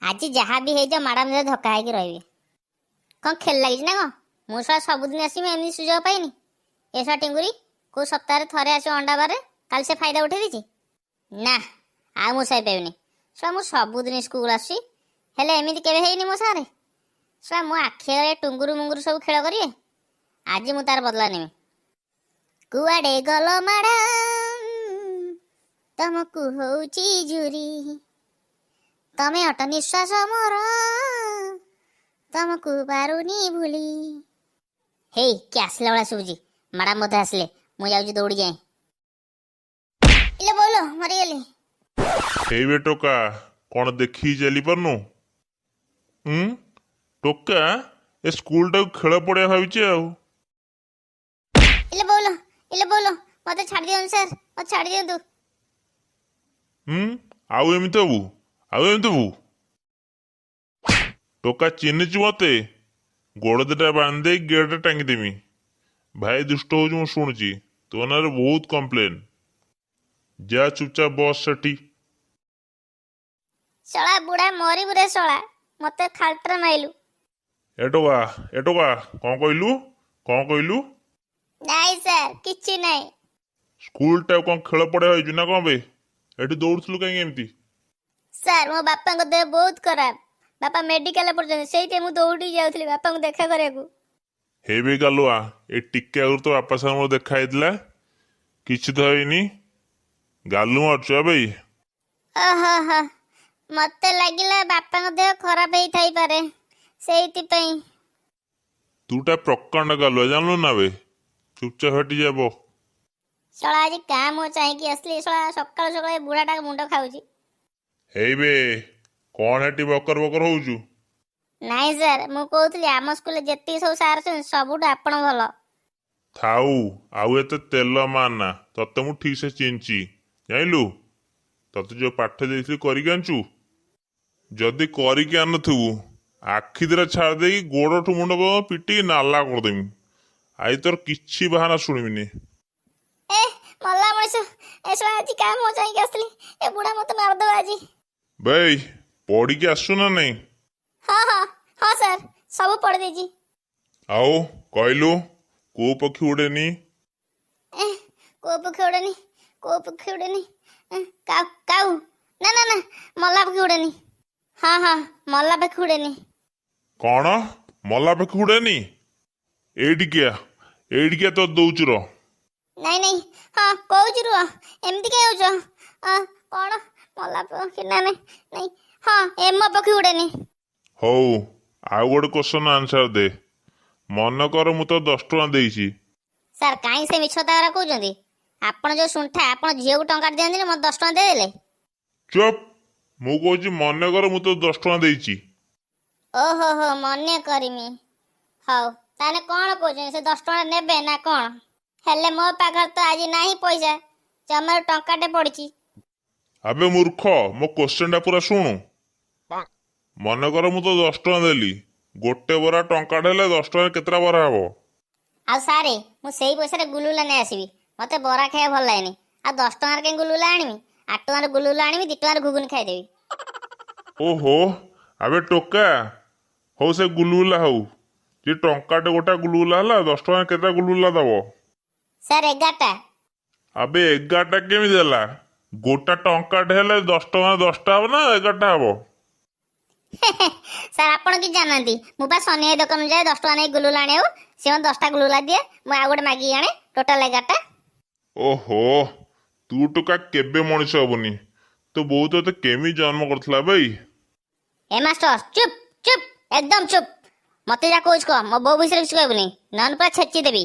ଆଜି ଯାହା ବି ହେଇଯାଉ, ମ୍ୟାଡ଼ାମ୍ ଦେହ ଧକ୍କା ହେଇକି ରହିବି। କ'ଣ ଖେଳ ଲାଗିଛି ନା କ'ଣ? ମୁଁ ଶଳା ସବୁଦିନ ଆସିବି, ଏମିତି ସୁଯୋଗ ପାଇନି। ଏ ଶଳା ଟିଙ୍ଗୁରି କୋଉ ସପ୍ତାହରେ ଥରେ ଆସିବ ଅଣ୍ଡା ବାରରେ, କାଲି ସେ ଫାଇଦା ଉଠେଇ ଦେଇଛି। ନା, ଆଉ ମୁଁ ସହିପାରିବିନି। ଶଳା, ମୁଁ ସବୁଦିନ ସ୍କୁଲ ଆସୁଛି, ହେଲେ ଏମିତି କେବେ ହେଇନି ମୋ ସାଙ୍ଗରେ। ଶଳା, ମୋ ଆଖି ଆଗରେ ଟୁଙ୍ଗୁରୁ ମୁଙ୍ଗୁରୁ ସବୁ ଖେଳ କରିବେ। ଆଜି ମୁଁ ତାର ବଦଲା ନେବି। କୁଆଡ଼େ ଗଲ ମ୍ୟାଡ଼ାମ୍, ତମକୁ ହଉଛି ଝୁରି। ତମେ ଅଟ ନିଶ୍ୱାସ ମୋର, ତମକୁ ପାରୁନି ଭୁଲି। ହେଇ, କିଏ ଆସିଲା ଭଳିଆ ଶୁଭୁଛି। ମ୍ୟାଡ଼ାମ୍ ବୋଧେ ଆସିଲେ। ମୁଁ ଯାଉଛି ଦୌଡ଼ି ଯାଏ। ଇଲେ ବୋଲ, ମରିଗଲି। ହେଇ ବେ ଟୋକା, କ'ଣ ଦେଖିକି ଚାଲି ପାରୁନୁ? ଟୋକା ଏ ସ୍କୁଲଟାକୁ ଖେଳ ପଡ଼ିଆ ଭାବିଛି ଆଉ। ଇଲେ ବୋଲ, ଇଲେ ବୋଲ, ମତେ ଛାଡ଼ି ଦିଅନ୍ତୁ ସାର୍, ମତେ ଛାଡ଼ି ଦିଅନ୍ତୁ। ଆଉ ଏମିତି ହବୁ? ଆଉ ଏମିତି ହବୁ? ଟୋକା, ଚିହ୍ନିଛୁ ମତେ? ଗୋଡ଼ ଦିଟା ବାନ୍ଧି ଦେଇ ଗେଟ୍ରେ ଟାଙ୍ଗିଦେମି। ଭାଇ ଦୁଷ୍ଟ ହଉଛି, ମୁଁ ଶୁଣୁଛି। ତୋ ନାଁରେ ବହୁତ କମ୍ପ୍ଲେନ୍। ଯା, ଚୁପଚାପ ବସ ସେଠି। ଶଳା ବୁଢା, ମରିବୁ ରେ ଶଳା, ମତେ ଖାଲଟରେ ମାଇଲୁ। ଏ ଟୋକା, ଏ ଟୋକା, କ'ଣ କହିଲୁ? କ'ଣ କହିଲୁ? ନାଇଁ ସାର୍, କିଛି ନାଇଁ। ସ୍କୁଲଟା କ'ଣ ଖେଳ ପଡ଼ିଆ ହେଇଛୁ ନା କ'ଣ ବେ? ଏଠି ଦୌଡ଼ୁଥିଲୁ କାହିଁକି ଏମିତି? ସାର୍, ମୋ ବାପାଙ୍କ ଦେହ ବହୁତ ଖରାପ। ବାପା ମେଡିକାଲରେ ପଡୁଛନ୍ତି। ସେଇଥିପାଇଁ ମୁଁ ଦୌଡ଼ିକି ଯାଉଥିଲି ବାପାଙ୍କୁ ଦେଖା କରିବାକୁ। ହେ ବେ ଗାଲୁଆ, ଏ ଟିକେ ଆଗରୁ ତୋ ବାପା ସାଙ୍ଗରେ ମୋର ଦେଖା ହେଇଥିଲା। କିଛି ତ ହେଇନି। ଗାଲୁ ମାରୁଛୁ ଆ ବେଇ? ଓହୋ ହୋ, ମତେ ଲାଗିଲା ବାପାଙ୍କ ଦେହ ଖରାପ ହେଇଥାଇପାରେ, ସେଇଥିପାଇଁ। ତୁଟା ପ୍ରକାଣ୍ଡ ଗାଲୁଆ, ଜାଣିଲୁ ନା ବେ? ଚୁପଚାପ ହେଠି যাব। ଶଳା, ଆଜି କାଁ ମୁଁ ଚାହିଁକି ଆସିଲି। ଶଳା, ସକାଳୁ ସକାଳୁ ଏ ବୁଢାଟା ମୁଣ୍ଡ ଖାଉଛି। ହେଇ ବେ, କ'ଣ ହେଠି ବକର ବକର ହଉଛୁ? ନାଇଁ ସାର୍, ମୁଁ କହୁଥିଲି ଆମ ସ୍କୁଲରେ ଯେତିକି ସବୁ ସାର୍ ଅଛନ୍ତି, ସବୁଠୁ ଆପଣ ଭଲ। ଥାଉ, ଆଉ ଏତେ ତେଲ ମାରନା। ତତେ ମୁଁ ଠିକ ସେ ଚିହ୍ନିଛି, ଜାଣିଲୁ? ତତେ ଯୋଉ ପାଠ ଦେଇଥିଲି, କରିକି ଆଣିଛୁ? ଯଦି କରିକି ଆଣିନଥିବୁ, ଆଖି ଦିଟା ଛାଡ଼ି ଦେଇକି ଗୋଡ଼ଠୁ ମୁଣ୍ଡ ପର୍ଯ୍ୟନ୍ତ ପିଟିକି ନାଲା କରିଦେମି। ଆଜି ତୋର କିଛି ବାହାନା ଶୁଣିବିନି। ଏ ମଲା ମଣିଷ, ଏ ଶଳା, ଆଜି କାଁ ମୁଁ ଚାହିଁକି ଆସିଲି। ଏ ବୁଢା ମତେ ମାରିଦବ ଆଜି। ବେଇ, ପଢିକି ଆସୁ ନା ନାଇଁ? ହଁ ସାର୍, ସବୁ ପଢି ଦେଇଛି। ଆଉ କହିଲୁ, କୋଉ ପକ୍ଷୀ ଉଡ଼େନି? ଏ, କୋଉ ପକ୍ଷୀ ଉଡ଼େନି? କୋଉ ପକ୍ଷୀ ଉଡ଼େନି? ଏ, କାଉ, କାଉ। ନା ନା ନା, ମଲା ପକ୍ଷୀ ଉଡ଼େନି। ହଁ, ମଲା ପକ୍ଷୀ ଉଡ଼େନି। କ'ଣ, ମଲା ପକ୍ଷୀ ଉଡ଼େନି? ଏଇଠିକିଆ, ଏଇଠିକିଆ, ତୋ ଦଉଛୁ ର। ନାଇଁ ନାଇଁ, ହଁ କହୁଛି ରୁହ। ଏମିତି କାଇଁ ହଉଛ? କ'ଣ ମଲା ପକ୍ଷୀ? ନା, ନାଇଁ ନାଇଁ, ହଁ, ଏମ ପକ୍ଷୀ ଉଡ଼େନି। ହଉ, ଆଉ ଗୋଟେ କ୍ୱେଶ୍ଚନ ଆନ୍ସର ଦେ। ମନେକର ମୁଁ ତ 10 ଟଙ୍କା ଦେଇଛି। ସାର୍, କାହିଁ ସେ ମିଛ କଥା ଗୁରା କହୁଛନ୍ତି? ଆପଣ ଯୋଉ ଶୁଣ୍ଠା, ଆପଣ ଝିଅକୁ ଟଙ୍କା ଦିଅନ୍ତିନି, ମୋତେ 10 ଟଙ୍କା ଦେଇଦେଲେ। ଚୁପ୍! ମୁଁ କହୁଛି, ମନେକର ମୁଁ ତ 10 ଟଙ୍କା ଦେଇଛି। ଓହୋ ହୋ, ମନେ କରିମି। ହଉ, ତାହେଲେ କ'ଣ କହୁଛନ୍ତି? ସେ 10 ଟଙ୍କା ନେବେ ନା କ'ଣ? ହେଲେ ମୋ ପାଖରେ ତ ଆଜି ନାହିଁ ପଇସା, ଜମାରୁ ଟଙ୍କାଟେ ପଡ଼ିଛି। ଆବେ ମୂର୍ଖ, ମୋ କ୍ୱେଶ୍ଚନଟା ପୁରା ଶୁଣୁ। ମନେକର ମୁଁ ତ 10 ଟଙ୍କା ଦେଲି, ଗୋଟେ ବରା ଟଙ୍କାଟେ ହେଲେ 10 ଟଙ୍କାରେ କେତେଟା ବରା ହବ? ଆଉ ସାରେ, ମୁଁ ସେଇ ପଇସାରେ ଗୁଲୁଗୁଲା ନେଇ ଆସିବି। ମତେ ବରା ଖାଇବା ଭଲ ଲାଗେନି। ଆଉ 10 ଟଙ୍କାରେ କାହିଁ ଗୁଲୁଗୁଲା ଆଣିବି? 8 ଟଙ୍କାରେ ଗୁଲୁଗୁଲା ଆଣିବି, 2 ଟଙ୍କାରେ ଘୁଗୁନି ଖାଇଦେବି। ଓହୋ, ଆବେ ଟୋକା, ହଉ ସେ ଗୁଲୁଗୁଲା ହଉ ଯେ, ଟଙ୍କାଟେ ଗୋଟା ଗୁଲୁଗୁଲା ହେଲା, 10 ଟଙ୍କା କେତେଟା ଗୁଲୁଗୁଲା ଦବ? ସାର୍, 11ଟା। ଆବେ, 11ଟା କେମିତି ହେଲା? ଗୋଟା ଟଙ୍କାଟେ ହେଲେ 10 ଟଙ୍କା 10ଟା ହବ ନା 11ଟା ହବ? ସାର୍, ଆପଣ କିଛି ଜାଣିନାହାନ୍ତି। ମୁଁ ପା ଶନି ଭାଇ ଦୋକାନକୁ ଯାଏ 10 ଟଙ୍କା ନେଇ ଗୁଲୁଗୁଲା ଆଣିବାକୁ। ସେ ମୋତେ 10ଟା ଗୁଲୁଗୁଲା ଦିଏ, ମୁଁ ଆଉ ଗୋଟେ ମାଗିକି ଆଣେ। ଟୋଟାଲ 11ଟା। ଓହୋ, ତୁ ଟୋକା କେବେ ମଣିଷ ହବୁନି। ତୋ ବୋଉ ତୋତେ କେମିତି ଜନ୍ମ କରିଥିଲା ବେଇ? ଏ ମାଷ୍ଟର, ଚୁପ୍ ଚୁପ୍, ଏକଦମ ଚୁପ୍। ମତେ ଯାହା କହୁଛି କହ, ମୋ ବୋଉ ବିଷୟରେ କିଛି କହିବୁନି, ନହେଲେ ପୁରା ଛେଚି ଦେବି।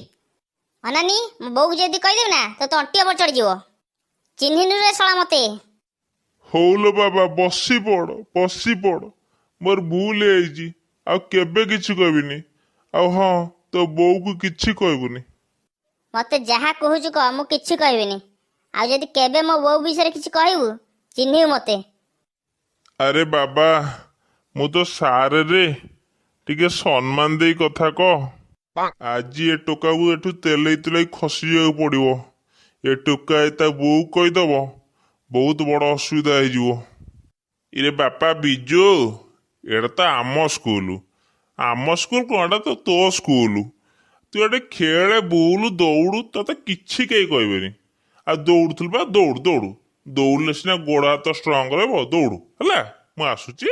ଅନାନି, ମୋ ବୋଉକୁ ଯଦି କହିଦେବି ନା, ତୋ ତଣ୍ଟି ଉପରେ ଚଢିଯିବ। ଚିହ୍ନିନୁ ରେ ଶଳା ମତେ? ହଉଲୋ ବାବା, ବସି ପଡ଼, ବସି ପଡ଼। ମୋର ଭୁଲ ହେଇଛି, ଆଉ କେବେ କିଛି କହିବିନି। ଆଉ ହଁ, ତୋ ବୋଉକୁ କିଛି କହିବୁନି। ମତେ ଯାହା କହୁଛୁ କହ, ମୁଁ କିଛି କହିବିନି। ଆଉ ଯଦି କେବେ ମୋ ବୋଉ ବିଷୟରେ କିଛି କହିବୁ, ଚିହ୍ନିବୁ ମତେ। ଆରେ ବାବା, ମୁଁ ତ ସାରେ ରେ, ଟିକେ ସମ୍ମାନ ଦେଇ କଥା କହ। ଆଜି ଏ ଟୋକାକୁ ଏଠୁ ତେଲେଇ ତେଲେଇ ଖସିଯିବାକୁ ପଡିବ। ଏ ଟୋକା ଏ ତା ବୋଉ କହିଦବ, ବହୁତ ବଡ ଅସୁବିଧା ହେଇଯିବ। ଇରେ ବାପା ବିଜୁ, ଏଇଟା ତ ଆମ ସ୍କୁଲ। ଆମ ସ୍କୁଲ କ'ଣ, ଏଟା ତ ତୋ ସ୍କୁଲ। ତୁ ଏଠି ଖେଳେ, ବୁଲୁ, ଦୌଡୁ, ତତେ କିଛି କେହି କହିବେନି। ଆଉ ଦୌଡୁଥିଲୁ ବା? ଦୌଡୁ ଦୌଡୁ, ଦୌଡ଼ିଲେ ସିନା ଗୋଡ଼ ହାତ ଷ୍ଟ୍ରଙ୍ଗ ରହିବ। ଦୌଡୁ, ହେଲା? ମୁଁ ଆସୁଛି।